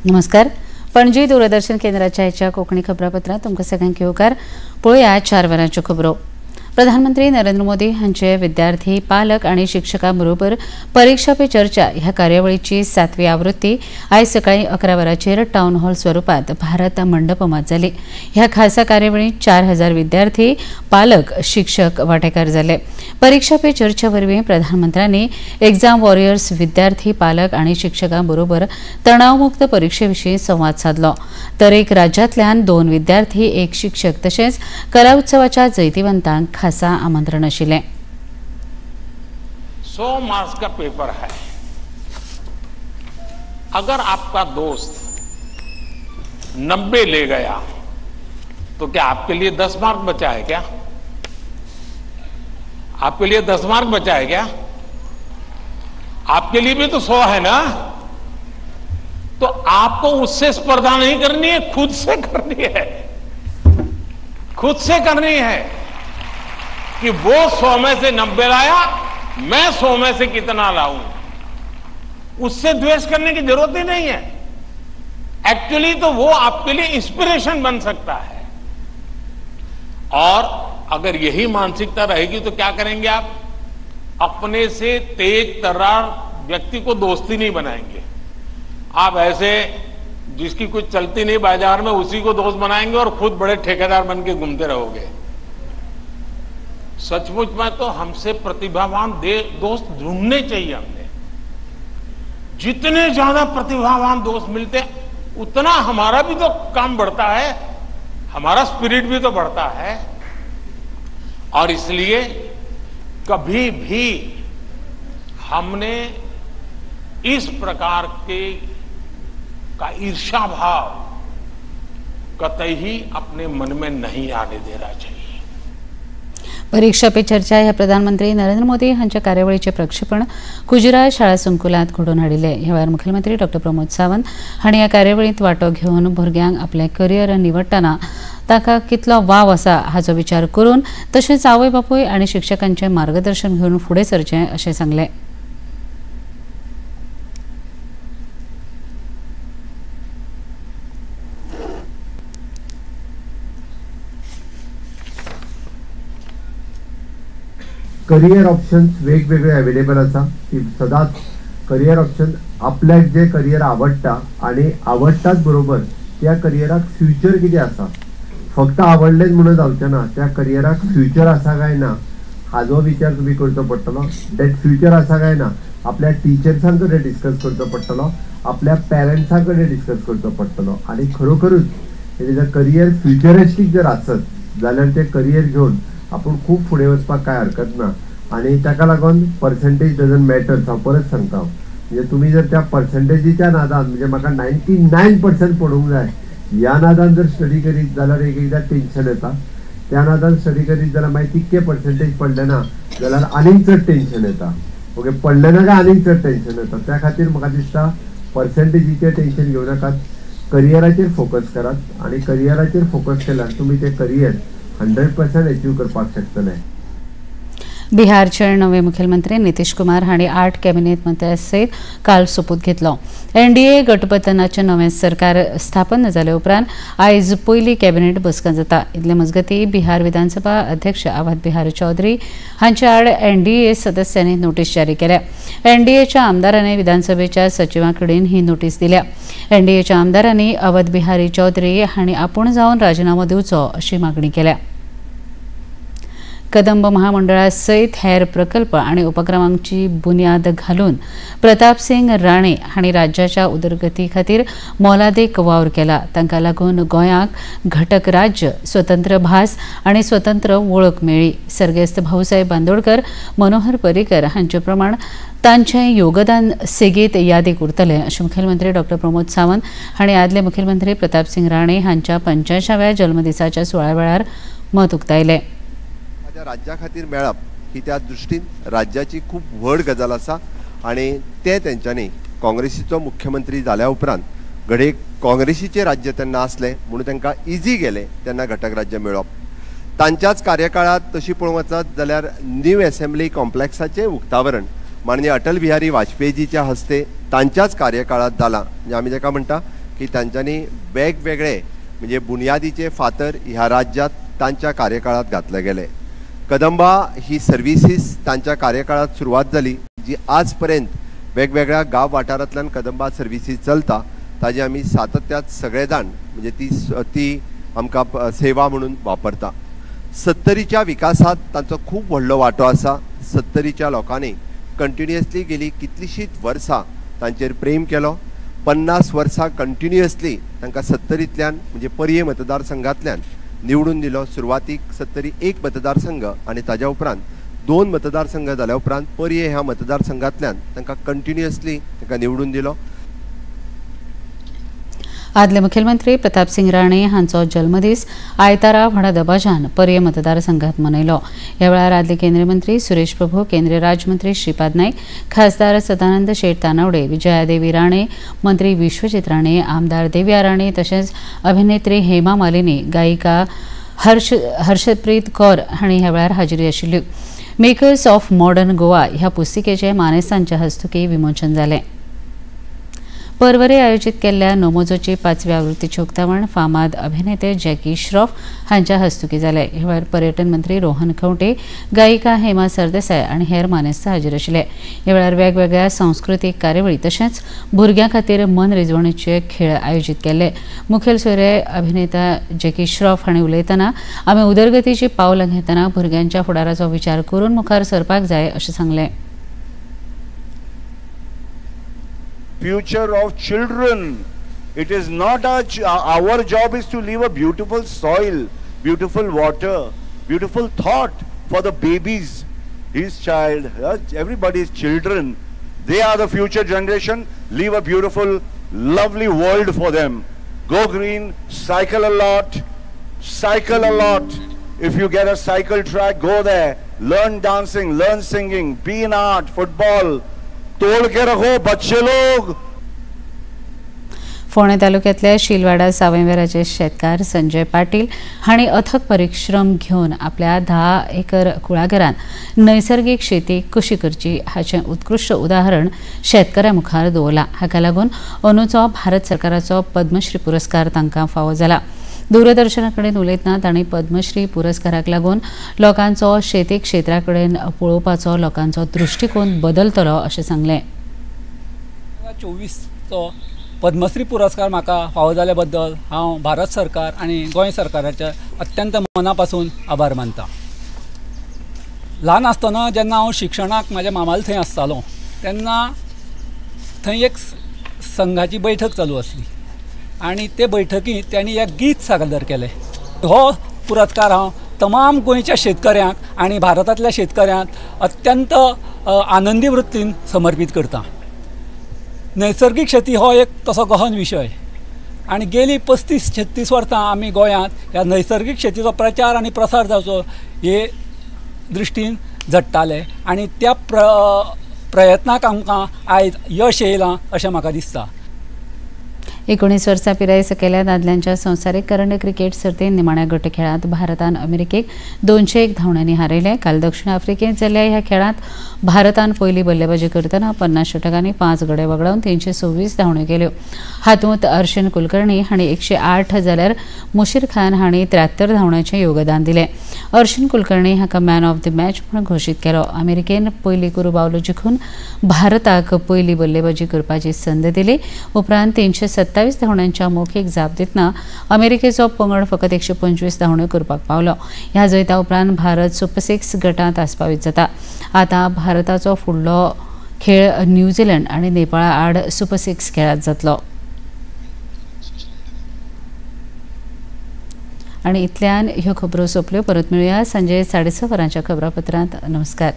नमस्कार, पणजी दूरदर्शन केंद्राच्या ह्या कोंकणी खबरापत्रांत तुमकां सगळ्यांक येवकार. पळोवया 4 वरांच्यो खबरो. प्रधानमंत्री नरेंद्र मोदी हांचे विद्यार्थी, पालक आनी शिक्षकां बरोबर परीक्षा पे चर्चा ह्या कार्यावळीची 7वी आवृत्ती आयज सकाळी 11 वरांचेर टावन हॉल स्वरुपात भारत मंडपमात जाली. ह्या खासा कार्यावळींत 4000 विद्यार्थी, पालक, शिक्षक वांटेकार जाले. परीक्षा पे चर्चा वरवीं प्रधानमंत्र्यांनी एग्जाम वॉरियर्स विद्यार्थी, पालक आनी शिक्षकां बरोबर तणावमुक्त परिक्षे विशीं संवाद सादलो. तर एक राज्यांतल्यान 2 विद्यार्थी, 1 शिक्षक तशेंच कला उत्सवाच्या जैतिवंतांक खासा आमंत्रण आशिल्लें. 100 मार्क्स का पेपर है. अगर आपका दोस्त 90 ले गया तो क्या आपके लिए 10 मार्क बचा है क्या? आपके लिए 10 मार्क बचा है क्या? आपके लिए भी तो 100 है ना. तो आपको उससे स्पर्धा नहीं करनी है, खुद से करनी है. खुद से करनी है कि वो 100 में से 90 लाया, मैं 100 में से कितना लाऊं. उससे द्वेष करने की जरूरत ही नहीं है. एक्चुअली तो वो आपके लिए इंस्पिरेशन बन सकता है. और अगर यही मानसिकता रहेगी तो क्या करेंगे आप? अपने से तेज तर्रार व्यक्ति को दोस्ती नहीं बनाएंगे. आप ऐसे जिसकी कुछ चलती नहीं बाजार में उसी को दोस्त बनाएंगे और खुद बड़े ठेकेदार बन के घूमते रहोगे. सचमुच में तो हमसे प्रतिभावान दोस्त ढूंढने चाहिए हमने. जितने ज्यादा प्रतिभावान दोस्त मिलते उतना हमारा भी तो काम बढ़ता है, हमारा स्पिरिट भी तो बढ़ता है. और इसलिए कभी भी हमने इस प्रकार के का ईर्ष्या भाव कतई ही अपने मन में नहीं आने देना चाहिए. परीक्षा पे चर्चा ह्या प्रधानमंत्री नरेंद्र मोदी हांच्या कार्यावळीचें प्रक्षेपण गुजरात शाळा संकुलांत घडोवन हाडिल्लें. ह्या वेळार मुखेलमंत्री डॉक्टर प्रमोद सावंत हांणी ह्या कार्यावळींत वांटो घेवन भुरग्यांक आपलें करियर निवडटना ताका कितलो वाव आसा हाचो विचार करून तशेंच आवय बापूय आनी शिक्षकांचें मार्गदर्शन घेवन फुडें सरचें अशें सांगलें. करियर ऑप्शन्स वेगवेगळे अवेलेबल आसा. ती सदांच करियर ऑप्शन आपल्याक जे करियर आवडटा आनी आवडटाच बरोबर त्या करियराक फ्युचर कितें आसा, फक्त आवडलेंच म्हणून जावचें ना, त्या करियराक फ्युचर आसा काय ना हाजो विचार तुमी करचो पडटलो. That future आसा काय ना आपल्या टिचर्सां कडेन डिस्कस करचो पडटलो, आपल्या पेरंट्सां कडेन डिस्कस करचो पडटलो. आनी खरोखरूच जर करियर फ्युचरिस्टीक जर आसत जाल्यार तें करियर घेवन आपूण खूब फुडें वचपाक कांय हरकत ना. आनी ताका लागून पर्संटेज डजंट मॅटर. हांव परत सांगता, म्हणजे तुमी जर त्या पर्संटेजीच्या नादान, म्हणजे म्हाका 99% पडूंक जाय ह्या नादान जर स्टडी करीत जाल्यार एक एकदां टेन्शन येता. त्या नादान स्टडी करीत जाल्यार मागीर तितके पर्संटेज पडले ना जाल्यार आनीक चड टेन्शन येता. ओके, पडले ना काय आनीक चड टेन्शन येता. त्या खातीर म्हाका दिसता पर्संटेजीचें टेन्शन घेवं नाकात, करियराचेर फोकस करात आनी करियराचेर फोकस केल्यार तुमी तें करियर 100% अचीव करपाक शकतले. बिहारचे नवे मुखेलमंत्री नितीश कुमार हांणी 8 कॅबिनेट मंत्र्यां सयत काल सोपूत घेतलो. एनडीए गठबंधनाचें नवें सरकार स्थापन जाले उपरांत आयज पयली कॅबिनेट बसका जाता. इतले मजगतीं बिहार विधानसभा अध्यक्ष अवध बिहारी चौधरी हांचे आड एनडीए सदस्यांनी नोटीस जारी केल्या. एनडीएच्या आमदारांनी विधानसभेच्या सचिवां कडेन ही नोटीस दिल्या. एनडीएच्या आमदारांनी अवध बिहारी चौधरी हांणी आपूण जावन राजिनामो दिवचो अशी मागणी केल्या. कदंब महामंडळा सयत हेर प्रकल्प आनी उपक्रमांची बुन्याद घालून प्रताप सिंग राणे हांणी राज्याच्या उदरगती खातीर मोलादीक वावर केला. तांकां लागून गोंयाक घटक राज्य, स्वतंत्र भास आनी स्वतंत्र वळख मेळ्ळी. सर्गेस्त भाऊसाहेब बांदोडकर, मनोहर पर्रीकर हांचे प्रमाण तांचें योगदान सेगीत यादीक उरतलें अशें मुखेलमंत्री डॉक्टर प्रमोद सावंत हांणी आदले मुखेलमंत्री प्रताप सिंग राणे हांच्या 85व्या जल्मदिसाच्या सुवाळ्या वेळार मत उक्तायलें. राज्या खातीर मेळप ही त्या दृश्टीन राज्याची खूब व्हड गजाल आसा आनी ते तेंच्यांनी काँग्रेसीचो मुख्यमंत्री जाल्या उपरांत घडये काँग्रेसीचें राज्य तेन्ना आसलें म्हणून तांकां इजी गेलें तेन्ना घटक राज्य मेळप. तांच्याच कार्यकाळांत तशी पळोवंक वचत जाल्यार न्यू एसेंब्ली कॉम्प्लेक्साचें उक्तावरण माननीय अटल बिहारी वाजपेयीजीच्या हस्ते तांच्याच कार्यकाळात जाला, म्हणजे आमी ताका म्हणटा की तांच्यांनी वेगवेगळे म्हणजे बुनियादीचे फातर ह्या राज्यात तांच्या कार्यकाळात घातले गेले। कदंबा ही सर्विसीस तांच्या कार्यकाळात सुरवात जाली जी आजपर्यंत वेगवेगळ्या गांव वाठारांतल्यान कदंबा सर्विसीस चलता, ताजे आमी सातत्यात सगळे जाण म्हणजे ती ती आमकां सेवा म्हणून वापरता। सत्तरीच्या विकासात तांचो खूब व्हडलो वांटो आसा। सत्तरीच्या लोकांनी कंटिन्युअसली गेली कितलीशींच वर्सां तांचेर प्रेम केलो। 50 वर्सां कंटिन्युअसली तांकां सत्तरींतल्यान म्हणजे पर्ये मतदारसंघांतल्यान निवडून दिलो। सुरवातीक सत्तरी 1 मतदारसंघ आनी ताज्या उपरांत 2 मतदारसंघ जाल्या उपरांत पर्ये ह्या मतदारसंघांतल्यान तांकां कंटिन्युअसली तांकां निवडून दिलो। आदले मुखेलमंत्री प्रताप सिंग राणे हांचो जल्मदीस आयतारा व्हडा दबाजान पर्ये मतदारसंघात मनयलो। ह्या वेळार आदले केंद्रीय मंत्री सुरेश प्रभू, केंद्रीय राज्यमंत्री श्रीपाद नाईक, खासदार सदानंद शेट तानावडे, विजयादेवी राणे, मंत्री विश्वजीत राणे, आमदार देविया राणे तशेंच अभिनेत्री हेमा मालिनी, गायिका हर्षप्रीत कौर हांणी ह्या वेळार हाजेरी आशिल्ली। मेकर्स ऑफ मॉडर्न गोवा ह्या पुस्तिकेचें मानेस्तांच्या हस्तुकीं विमोचन जालें। परवरे आयोजित केल्ल्या नोमोजोची 5व्या आवृत्तीचें उक्तावण फामाद अभिनेते जॅकी श्रॉफ हांच्या हस्तुकीं जालें। ह्या वेळार पर्यटन मंत्री रोहन खंवटे, गायिका हेमा सरदेसाय आनी हेर मानेस्त हाजीर आशिल्ले। ह्या वेळार वेगवेगळ्या सांस्कृतीक कार्यावळी तशेंच भुरग्यां खातीर मनरिजवणेचे खेळ आयोजीत केल्ले। मुखेल सोयरे अभिनेता जॅकी श्रॉफ हांणी उलयतना आमी उदरगतीची पावलां घेतना भुरग्यांच्या फुडाराचो विचार करून मुखार सरपाक जाय अशें सांगलें। Future of children. It is not our job is to leave a beautiful soil, beautiful water, beautiful thought for the babies. His child, everybody's children, they are the future generation. Leave a beautiful, lovely world for them. Go green, cycle a lot, cycle a lot. If you get a cycle track, go there. Learn dancing, learn singing, be in art, football. तोड़ K रखो बच्चे लोग। फोंडें तालुक्यांतल्या शिलवाडा सावयवेराचे शेतकार संजय पाटील हांणी अथक परिश्रम घेवन आपल्या 10 एकर कुळागरांत नैसर्गिक शेती कशी करची हाचें उत्कृश्ट उदाहरण शेतकारां मुखार दवरलां। हाका लागून अंदूचो भारत सरकाराचो पद्मश्री पुरस्कार तांकां फावो जाला। दूरदर्शना कडेन उलयतना तांणी पद्मश्री पुरस्काराक लागून लोकांचो शेती क्षेत्रा कडेन पळोवपाचो लोकांचो दृश्टिकोन बदलतलो अशें सांगलें। 24चो पद्मश्री पुरस्कार म्हाका फावो जाल्या बद्दल हांव भारत सरकार आनी गोंय सरकाराचे अत्यंत मना पासून आभार मानता। ल्हान आसतना जेन्ना हांव शिक्षणाक म्हाज्या मामाले थंय आसतालो तेन्ना थंय एक संघाची बैठक चालू आसली आनी ते बैठकींत तांणी एक गीत सादर केलें। हो पुरस्कार हांव तमाम गोंयच्या शेतकऱ्यांक आनी भारतांतल्या शेतकऱ्यांक अत्यंत आनंदी वृत्तीन समर्पीत करता। नैसर्गीक शेती हो एक तसो गहन विशय आनी गेली 35-36 वर्सां आमी गोंयांत ह्या नैसर्गीक शेतीचो प्रचार आनी प्रसार जावचो हे दृश्टीन झडटाले आनी त्या प्रयत्नाक आमकां आयज यश येयलां अशें म्हाका दिसता। 19 वर्सां पिराये सकयल्या दादल्यांच्या संवसारीक करंड क्रिकेट सर्तींत निमाण्या गट खेळांत भारतान अमेरिकेक 201 धांवड्यांनी हारयलें। काल दक्षिण आफ्रिकेंत जाल्ल्या ह्या खेळांत भारतान पयली बल्लेबाजी करतना 50 षटकांनी 5 गडे वगडावन 326 धांवड्यो केल्यो। हातूंत अर्शन कुलकर्णी हांणी 108 जाल्यार मुशीर खान हांणी 73 धांवड्यांचें योगदान दिलें। अर्शन कुलकर्णी हाका मॅन ऑफ the match म्हूण घोशीत केलो। अमेरिकेन पयली कुरू बावलो जिखून भारताक पयली बल्लेबाजी करपाची संद दिली। उपरांत 327 धांवड्यांच्या मौखीक जाप दितना अमेरिकेचो पंगड फकत 125 धांवड्यो करपाक पावलो। ह्या जैता उपरांत भारत सुपर 6 गटांत आस्पावीत जाता। आतां भारताचो फुडलो खेळ न्यूझीलंड आनी नेपाळा आड सुपर 6 खेळांत जातलो। आनी इतल्यान ह्यो खबरो सोंपल्यो। परत मेळुया सांजे 6:30 वरांच्या खबरापत्रांत। नमस्कार।